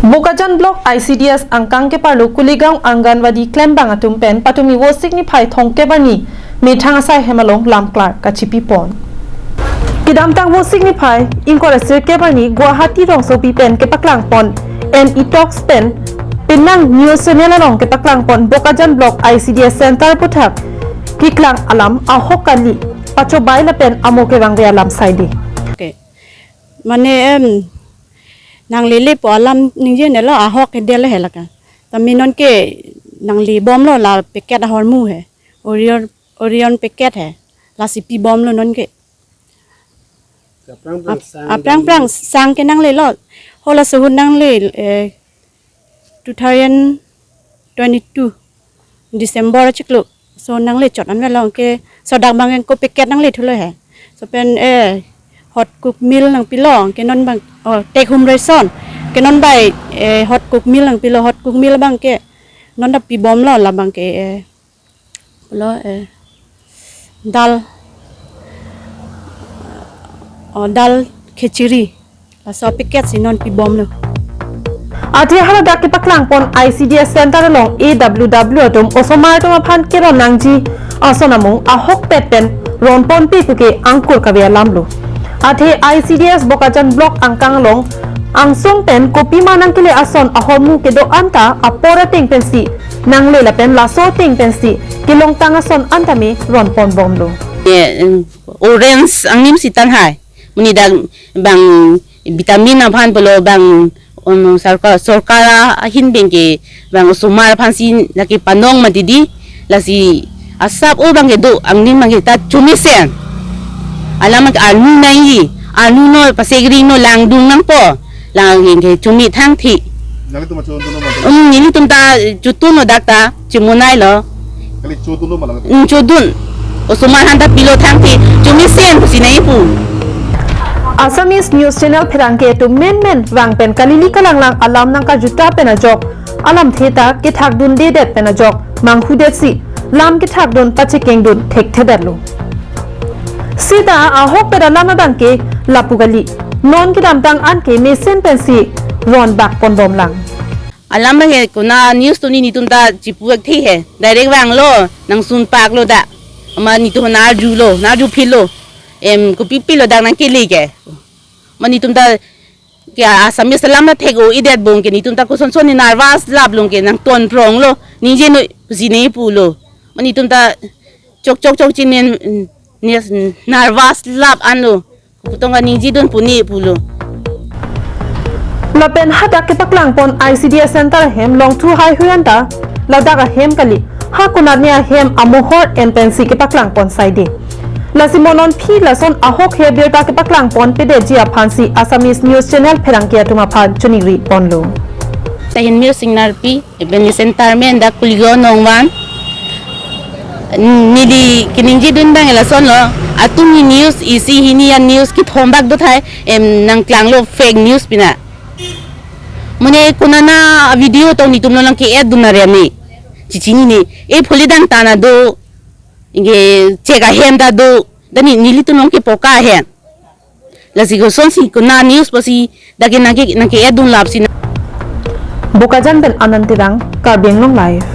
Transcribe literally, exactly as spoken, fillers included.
Bokajan Block I C D S angkang keparlo Kuligaon Anganwadi klembang atum pen patumi Vosik niphai thomkep arni methang asai hem along lamklar kachipipon. Kedamtang Vosik niphai ingkoi ra sirkep arni Guwahati rongsopi pen kepaklangpon M E Talks pen penang news channel along kepaklangpon Bokajan Block I C D S Center aputhak keklang alam ahok kali pachobai lapen amo kevangve alam saide. Okay. Mane em nanglelepo alam ningjenelo ahok ke del he laka. Tame nonke nanglebomlo la packet ahormu he. Orion, Orion packet he. Lasi pibomlo nonke. Aphrang aphrang sang aphrang aphrang nangle sang ke nanglelo. Hala suhut nangle, eh, two thousand twenty-two December achiklo. So nangle chot anvelo ke so dak bang ko packet nangle thulo he. So pen, eh, hot cook meal nangpilo ke non bang, oh, take home ration. Ke non bai, eh, hot cook meal nangpilo, hot cook meal bang ke non ta pibomlo labang ke, eh, lo, eh, dal, oh, dal khichdi. Laso packet si non pibomlo. Athe haladak kepaklangpon I C D S Center along A W W atum osomar atum aphan keron nangji ason amung ahokpet pen ronponpe puke angkur kave alamlo. Athe I C D S Bokajan Block angkang along angsong pen kopima nangkele ason ahormu kedo anta apor ateng pensi nangle lapen laso ateng pensi kelongtang ason anta me ronponbomlo. Eh, em, orange angnim si tang hai. Monit dak bang vitamin aphan pulo bang, um, sorkar, sorkar ahin pen ke bang osomar aphansi lake panong mati di, lasi asap o bang kedo angnim bang ke ta chomesen. Alam ke arnu nangji, arnu no pasegri no langdung nangpo, lang ke chome thangthi. Nanglitum ma chodunlo ma? Um, nelitum ta chodunlo dak ta. Chemonailo. Kali chodunlo ma lang? Hmm, chodun. Osomar aphanta pilo thangthi. Chomesen pusi nai pu. Assamese News Channel pherangke atum menmen vang pen kalili kalanglang alam nangkajuta pen ajok, alamthe ta kethakdundedet pen ajok manghudetsi lam kethakdun pachekengdun thekthedetlo. Seta ahokpet alam abang ke lapu kali. Non kedamtang an ke mesen pensi ronbak ponbomlang. Alam bang ke konat news atum nelitum ta chipu-ekthe he. Direct vanglo, nangsun paklo dak. Amat nelitum nang-arjulo, nang-arjuphitlo. Em, kopi pilo dak nangkele ke. Amat nelitum ta ke Assamese alam ta thek-o-edet bong ke nelitum ta kosonson ne nervous laplong ke nangtonpronglo. Ningje noi pusi ne pulo. Amat nelitum ta chok chok chok chinen, ne nervous lap anlo. Putong kaningjedun puni pulo. Lapen hadak kepaklangpon I C D S Center ahem longthu haihui anta ladak ahem kali, ha konatne ahem amohor en pensi kepaklangpon saide. Lasi mo non phi lason ahok he birta kepaklangponpedetji aphansi Assamese News Channel pherangke atum aphan choningriponlo. Tahin Mir Singnarpi. Iben ni center men dak Kuligaon Nongvan. Neli keningjedun bang lasonlo. Atum ni news isi hini an news kethom bak do thai, em, nangklanglo fake news pina. Mane konat a video tong nelitum nangke-et dun arem ni. Chichinine. E phuli dang tana do. Inge chek ahem ta do. Dani nelitum nangkepoka ahem. Lasi kosonsi konat news pusi dak ke nangke, nangke-et dun lapsi na. Bokajan pen Anand Terang, Karbi Anglong Live.